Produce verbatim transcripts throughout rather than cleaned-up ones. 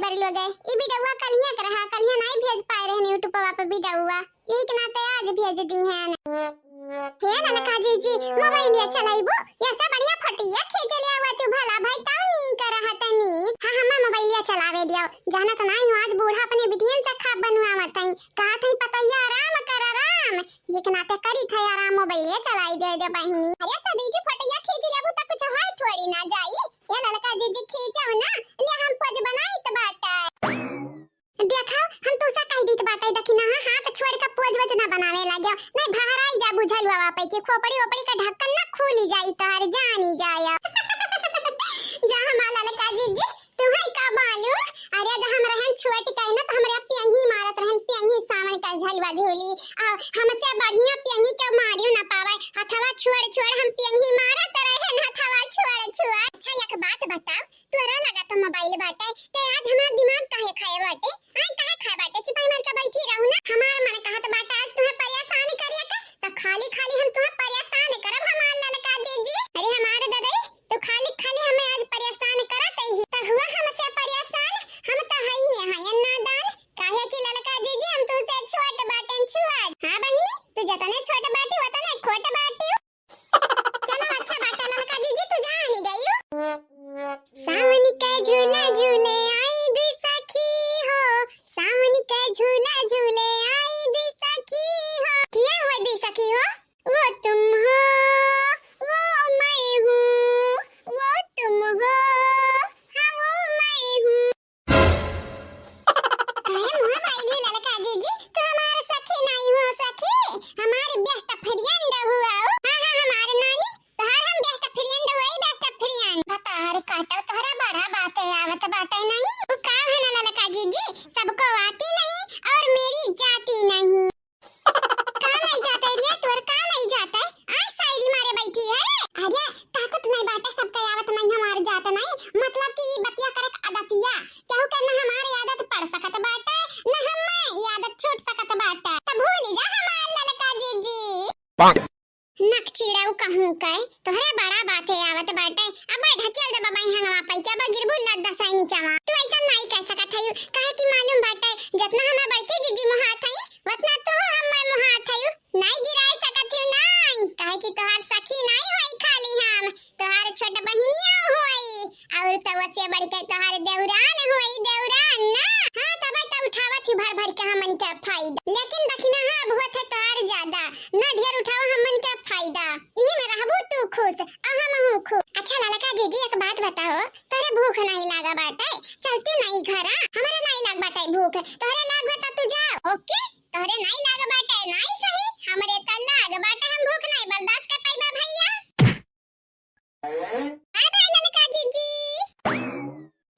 कर लोगे। ई बिडौआ कलिया के रहा, कलिया नाई भेज पाए रहन YouTube पे बिडौआ, यही के नाते आज भेज दी हैं। हे ललका जीजी, मोबाइलिया चलाइबू? ऐसा बढ़िया फोटिया खींच ले आवा तू भला भाई, तब नीक रहत नी। हाँ, हमार मोबाइलिया चलावे दियो। जानत नाई हूँ, आज बूढ़ा अपने बिटियन से खाब बनवावत हई। कहत हई, "पतोहिया आराम कर, आराम।" ये के नाते करी थे आराम, मोबाइलिया चलाई दे दे बहिनी। अरे तो दीदी फोटिया खींच लेबू तो कुछ होई थोड़ी ना जाई। ये ललका जीजी खींचो ना, ले हम पोज बनाई त बाटा। देखो, हम तुसा कह दीत बाटे, दखिनहा हाथ छोड़ के पोज वोज ना बनावे लाग्यो, नहीं भहराई जा बुझल हुआ पे कि खोपड़ी ओपड़ी का ढक्कन ना खुली जाई तोहर जानी जाया। जा हमार ललका जीजी, तुम्हें का मालूम? अरे, जब हम रहन छोट कहे ना, तो हमरे पियंगी मारत रहन, पियंगी सावन का झलवा झूली, आ हमसे बढ़िया पियंगी के मारियो ना पावे। हथवा छोड़ छोड़ हम पियंगी मारत रहन, हथवा छोड़ छोड़। अच्छा, एक बात बताओ, तोरा लगा तो मोबाइल बाटे, ते आज हमार दिमाग काहे खाए बाटे? आय काहे खाए बाटे? चुपाई मार के बैठी रहू ना। हमार मन कहत बाटे आज तुहे परेशान करिया के, त खाली खाली हम तुहे परेशान करब हमार ललका जीजी। अरे हमार ददई, तू खाली खाली हमें आज परेशान करत ही, त हुआ हमसे परेशान? हम त हई है नादान, काहे कि ललका जीजी हम तुसे छोट बाटेन छोट। हाँ बहिनी, तू जतने छोट बाटी, वतने खोट बाटी। चलो अच्छा बाटे ललका जीजी, तू जानी गयू। सावन के झूला झूले आई दी सखी हो, सावन के झूला झूले आई दी सखी हो। किया हुआ दी सखी हो? वो तुम हो, वो मैं हूँ, वो तुम हो, हाँ वो मैं हूँ। काहे मुँह बाइली ललका जीजी, तू हमार सखी नहीं हो सखी, हमार best friend हुआ हो। हाँ, हाँ, हमार नानी, तोहार हम best friend हुई, best friend। बतार काटो तोहरा बड़ा बात आवत बाटे नहीं। वो का है ना ललका जीजी, सबको आती नहीं और मेरी जाती नहीं। का नहीं जाता है रे, तोर का नहीं जाता है? आज शायरी मारे बैठी है। अरे, ताकत नहीं बाटे, सबके आवत नहीं, हमार जात नहीं। मतलब कि ई बतिया करे के आदतिया, केहू के न हमार आदत पड़ सकत बाटे, न हमें ई आदत छूट सकत बाटे। त भूल जा हमार ललका जीजी। नक चिड़ऊ कहूँ के, तोहरे बड़ा बाते आवत बाटे। अबे ढकेल दे बबई हंगवा पै, क्या बा गिरबू लद्दा सैनी चवा। तू ऐसा नहीं कह सकत हयू, काहे कि मालूम बाटे, जतना हमार बड़की जीजी मोहात हई, वतना तू हमें मोहात हयू। नहीं गिराए सकत हयू, नहीं, काहे कि तोहार सखी नहीं होई खाली हम, तोहार छोट बहिनिया होई। और तो वसे बढ़ के तोहार देवरान होई, देवरान ना। हाँ, तबे तो उठावत ही भर भर के हमन के फायदा। लेकिन दखिनहा अब होत है तोहार ज्यादा। ना ढेर उठाओ हमन के फायदा। इही में रहबू तू खुश, आ हमहू खुश। अच्छा ललका जीजी, एक बात बताओ, तोरे भूख नहीं लागा बाटे? चलती नहीं घरा, हमरे नहीं लाग बाटे भूख। तोहरे लाग बा त तू जाओ। OK, तोहरे नहीं लाग बाटे, नहीं सही, हमरे त लाग बाटे, हम भूख नहीं बर्दाश्त कर पाइबा भैया। हाय भाई ललका जीजी।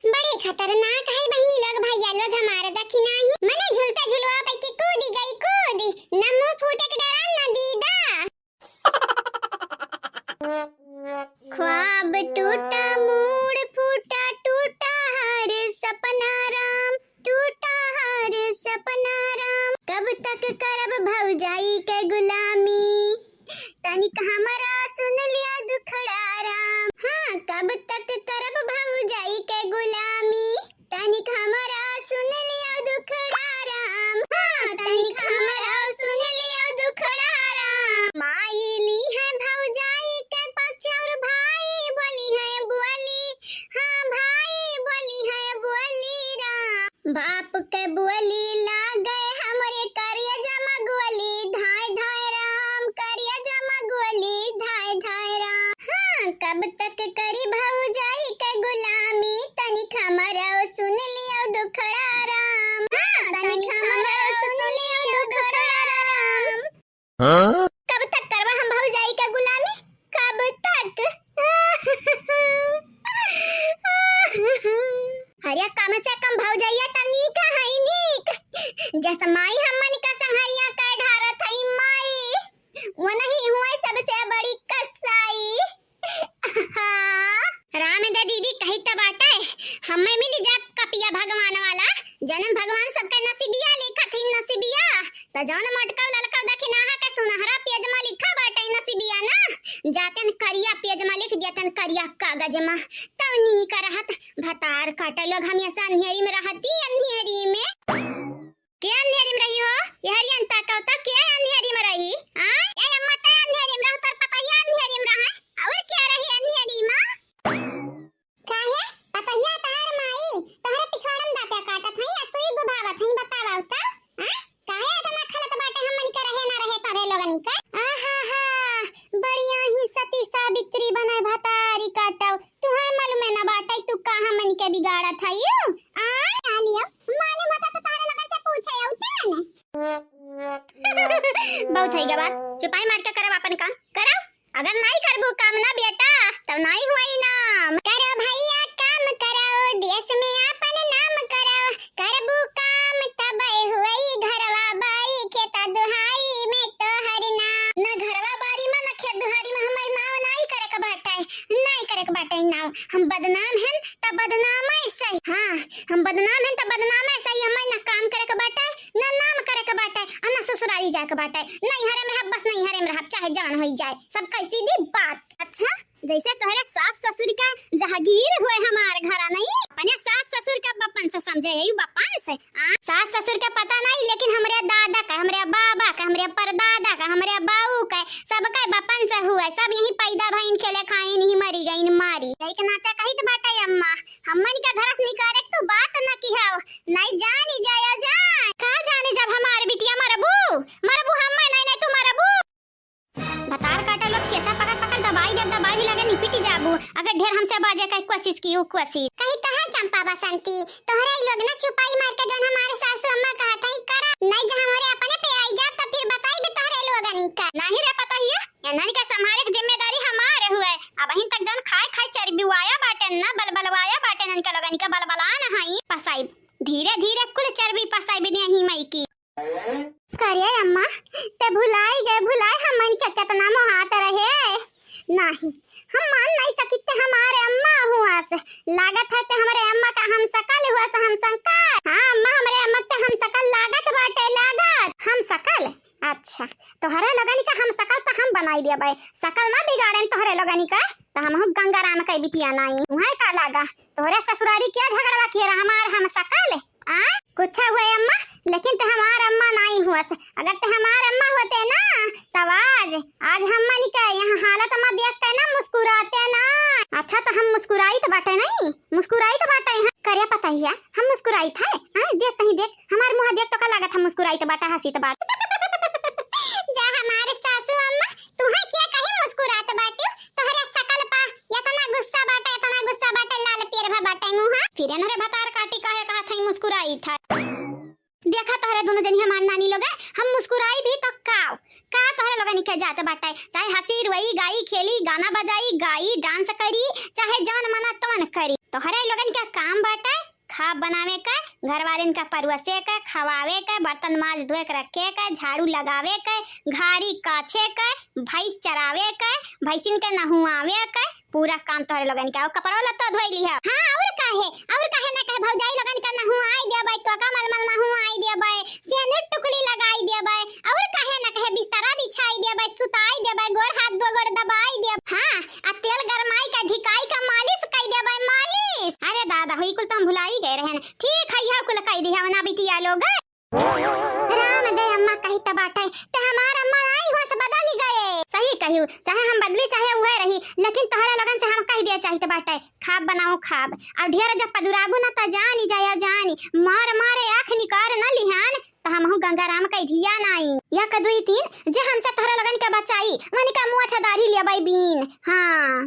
बड़े खतरनाक है बहिनी लोग, भैया लोग हमार दखिनहा ही। मने झुलता झुलवा पे के कूदी गई कूदी, न मुंह फूटे के डरा न दीदा। ख्वाब टूटा, मूड फूटा, टूटा हर सपना राम, टूटा हर सपना राम। कब तक करब भौजाई के गुलामी, तनिक हमरा सुन लिया दुखड़ा राम। हाँ, कब तक करब भौजाई के गुलामी, तनिक हमरा सुन लिया दुखड़ा राम। हाँ, तनिक हमरा सुन लिया दुखड़ा राम। माई ली है भौजाई के पक्ष और भाई बोली है बोली, हाँ भाई बोली है बोली राम। बाप के बोली लागे हमरे करिया जमा गोली, धाय धाय राम, करिया जमा गोली, धाय धाय राम। हाँ, कब तक करी भौजाई के गुलामी, तनिक हमरो सुन लियो दुखड़ा राम। हाँ, तनिक हमरो सुन लियो दुखड़ा राम। हाँ? कब तक करबा हम भौजाई के गुलामी? कब तक? अरे कम से कम भौजैया त नीक है नीक, जस माई हमन का संहरिया के ढारत हई माई, वो नहीं हुआ सबसे बड़ी कसाई। राम दे दीदी कही त बाटे, हमें मिली जा कपिया भगवान वाला, जन्म भगवान सबके नसीबिया लिखत ही नसीबिया। त जौन मोटका ललका दखिनहा के सुनहरा पेज में लिखा बाटे नसीबिया ना, जा तन करिया पेज मा लिख दिया, तन करिया कागज मा। तब नीक रहत, भतार काटे लोग, हम ऐसे अंधेरी में रहती, अंधेरी में। के अंधेरी में रही हो? यहरी अंता कहता, के अंधेरी में रही? आ? ए अम्मा, ते अंधेरी में रहो, तोर पतोहिया अंधेरी में रहे। और के रही अंधेरी में? काहे? पतोहिया तहार माई, तोहरे पिछवाड़न दाँते काटत हई, आ सुई गुभावत हई, बतावा त? आ? काहे एतना खलत बाटे हमनी के रहे ना रहे तोहरे लोगनी के? आहा हा, बढ़िया ही सती सावित्री बने भतारी काटव। तुहे मालूम ना बाटे तू का हमनी के बिगाड़त हई? आ? का लियो? मालूम होता तो तोहरे लोगन से पूछे अउते ना। बहुत होई गा बात, चुपाई मार के करब आपन काम, करब। अगर नाई करबू काम ना बेटा, तब नाई हुई नाम। करो भैया काम करो, देश में आपन नाम करो। करबू काम तब हुई घरवा बारी, खेता दुहारी में तोहर नाम। ना घरवा बारी में, ना खेत दुहारी में हमार नाव नाई करे के बाटे, नाई करे के बाटे नाव। हम बदनाम हन त बदनाम है सही। हाँ, हम बदनाम हन त बदनाम है सही। हमार ना काम करे के बाटे, ना नाम करे के बाटे, आ ना ससुरारी जाए के बाटे। नैहरे में रहब, बस नैहरे में रहब, चाहे जवन होई जाए, सबका सीधी बात। अच्छा, जैसे तोहरे सास ससुर का जहागीर हुए हमार घरा, नहीं? अपने सास ससुर का बपन से समझे है, यू बपन से। आ, सास ससुर का पता नहीं, लेकिन हमरे दादा का, हमरे बाबा का, हमरे परदादा का, हमरे बाऊ का, सबका बपन से हुए, सब यहीं पैदा भइन, खेले खाइन, यहीं मरी गइन मारी। यही के नाते कहित बाटे अम्मा, हमन के घर से निकाले के तू बात न किहो, नहीं जानी जाया जान। का जाने जब हमार बिटिया मरबू, मरबू हम्मे नहीं, नहीं तू मरबू। भतार काटा लोग चेचा पकड़ पकड़ दबाई देब, दबाई भी लगे निपिटी जाबू, अगर ढेर हमसे बाजे के कोशिश किहू कोशिश। कही कहाँ चंपा बसंती, तोहरे ई लोग ना चुपाई मार के जौन हमारे सासू अम्मा कहत हई करा, नहीं जब हमरे अपने पे आई जाब त फिर बताई बे तोहरे लोगनी का। नहीं रे पतोहिया, एनहन के संभाले के जिम्मेदारी हमारे हुए। अबहिन तक जौन खाए खाए चर्बी वाया बाटे ना, बलबलवाया बाटे, इनके लोगन के बलबलान हई। पसाइब, धीरे धीरे कुल चर्बी पसाइब देही मई की। करे अम्मा, ते भुलाई गए, भुलाई हमन के कितना मोहात रहे। नहीं, हम मान नहीं सकित ते हमारे अम्मा हुआ से। लागत है ते हमरे अम्मा का हम सकल हुआ से हम संकर। हाँ अम्मा, हमरे अम्मा ते हम सकल लागत बाटे, लागत। हम सकल? अच्छा, तोहरे लोगन का हम सकल त हम बनाई देबै, सकल ना बिगाड़ेन तोहरे लोगन का, त हमहू गंगाराम के बिटिया नाई। उहाँ का लागा, तोहरे ससुरारी क्या झगड़वा किए रहा हमार हम सकल? आ? कुछ हुए अम्मा, लेकिन ते हमार अम्मा नाई हुअस। अगर ते हमार अम्मा होते ना, तब आज, आज हमनी के यहाँ हालत मा देख के ना मुस्कुराते ना। अच्छा, त हम मुस्कुराइत बाटे नहीं, मुस्कुराइत बाटे यहाँ। करे पतोहिया, हम मुस्कुराइत है? हाँ, देख तहीं देख, हमार मुँह देख तो का लागत हम मुस्कुराइत बाटा, हंसीत बाट। जा हमारे सासू अम्मा, तुहे क्या कही मुस्कुरात बाटियो? तोहरे सकल पा इतना गुस्सा बाटे, इतना गुस्सा बाटे, लाल पियर भा बाटे मुँह। फिर एनहरे भतार काटी काहे कहत हई मुस्कुराइत है? देखा तोहरे दुनो जनी हमार नानी लोग, हम मुस्कुराई भी तो काव, का तोहरे लोगन के जात बाटे? चाहे हंसी, रोई, गाई, खेली, गाना बजाई, गाई, डांस करी, चाहे जवन मना तवन करी, तोहरे लोगन के काम बाटे खाब बनावे के, घर वालेन का परोसे के, खवावे के, बर्तन माज धोए के रखे के, झाड़ू लगावे के, घारी काछे के, भैंस चरावे के, भैंसिन के नहुआवे के, पूरा काम तोहरे लोगन के। और कपड़वा लत्ता धोई लिहा। हाँ, और काहे, और काहे ना कहे भौजाई लोगन के नहुआई देबै, तो का मलमल नहुआई देबै, सेनुर टुकली लगाई देबै, और काहे ना कहे बिस्तरा बिछाई देबै, सुताई देबै, गोड़ हाथ दो गोड़ दबाई देबै। हाँ, आ तेल गरमाई का धिकाई का मालिश कई देबै, मालिश। अरे दादा हो, ई कुल तो हम भुलाई गए रहन। ठीक है, यह कुल कई दिहा ना बिटिया लोग। राम दे अम्मा कही त बाटे, ते हमार अम्मा आई हुआ से बदली गए। सही कहियो, चाहे हम बदली चाहे उहे रही, लेकिन तोहरे लोगन से हम कह दिया चाहित बाटे, खाब बनाओ खाब। अब ढेर जब पदुराबू ना त जानी जाया जानी, मार मारे आँख निकार न लिहान, त हमहू गंगाराम कह धिया नाई। या कदुई तीन, जे हमसे तोहरे लोगन के बचाई, वनिका मुआ छदारी लेबै बीन। हाँ।